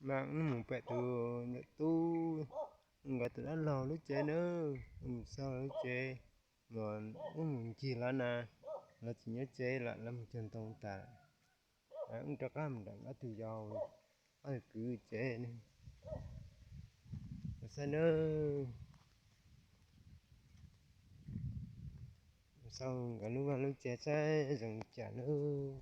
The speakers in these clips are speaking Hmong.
Mas wb mus pem tus ntawm tub nkawd tus dab laug lub tsev nawb, mus xauj lub tsev, los wb mus ncig lawv na, lawv tsis nyob tsev lawm, lawv mus cog ntoo tas. Wb rov qab mus nram ob tug yau, ob tug kwv tsev ne. Mus saib nawb, mus xauj nkawd lub vaj lub tsev saib zoo li cas nawb.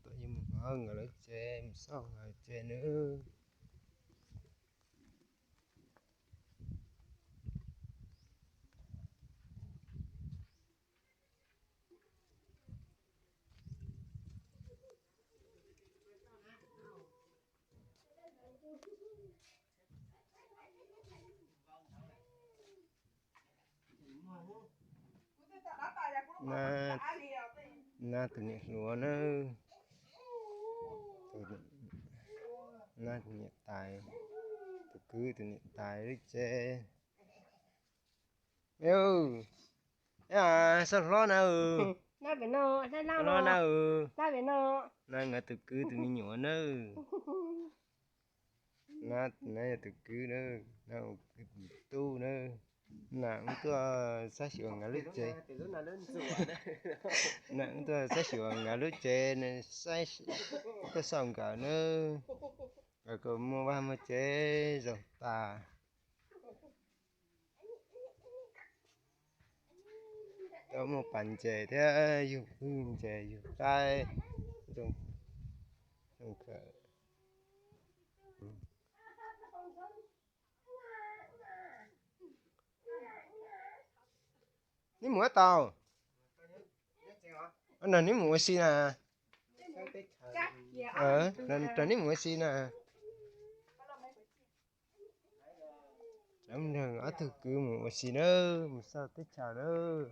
Tom ib mus hauv nkawd lub tsev, mus xauj nkawd tsev nawb. Nab tus niam hluas nawb, nab tus niam tais, tus kwv tus niam tais lub tsev. Xauj hlob na, hlob na, na nkawd tus kwv tus me nyuam nawb. Na yog tus kwv na, na tus tub na. Na wb tuaj saib xyuas nkawd lub tsev, na wb tuaj saib xyuas nkawd lub tsev, tuaj xauj nkawd nawb. Nkawd kuj muaj vaj muaj tsev zoo tas. Tau muaj pas ntses thiab yug pwg ntses yug qaib zoo kawg. Neb mus ua tau, neb mus ua si na, neb mus ua si na. Cov nrog ob tug kwv mus ua si nawb, mus xauj teb chaws nawb.